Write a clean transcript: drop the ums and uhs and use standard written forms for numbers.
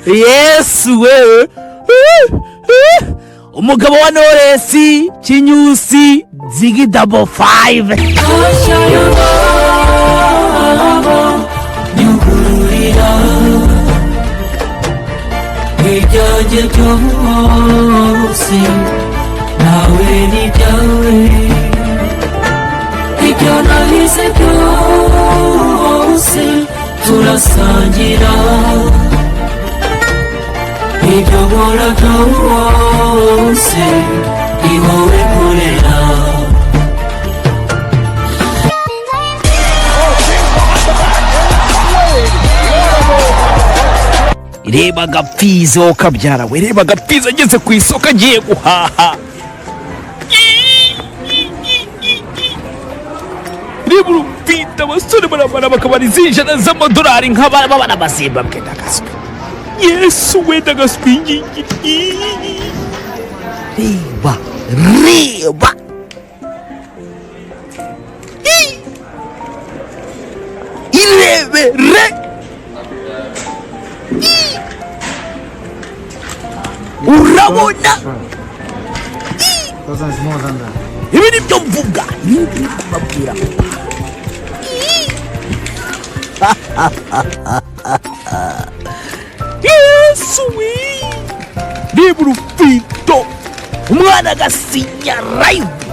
Yesu we! Umugabo wa Knowless Kinyusi Ziggy Double Five. Nyugururira ibyanjye byose, nawe n'ibyawe, ibyo nahize byose turasangira, ibyo nkora byose ni wowe nkorera. Reba agapfizi wowe kabyara we, reba agapfizi ageze ku isoko agiye guhaha. Reba urufite abasore baramara bakabara iz'ijana z'amadolari nk'ababa barabazimbabwe. Ndagaswi, Yesu we, ndagaswi ngingi. Reba, reba, irebere, urabona ibi ni byo mvuga, ibi ni byo kubabwira. Yesu we, reba urufito, umwana agasinya live.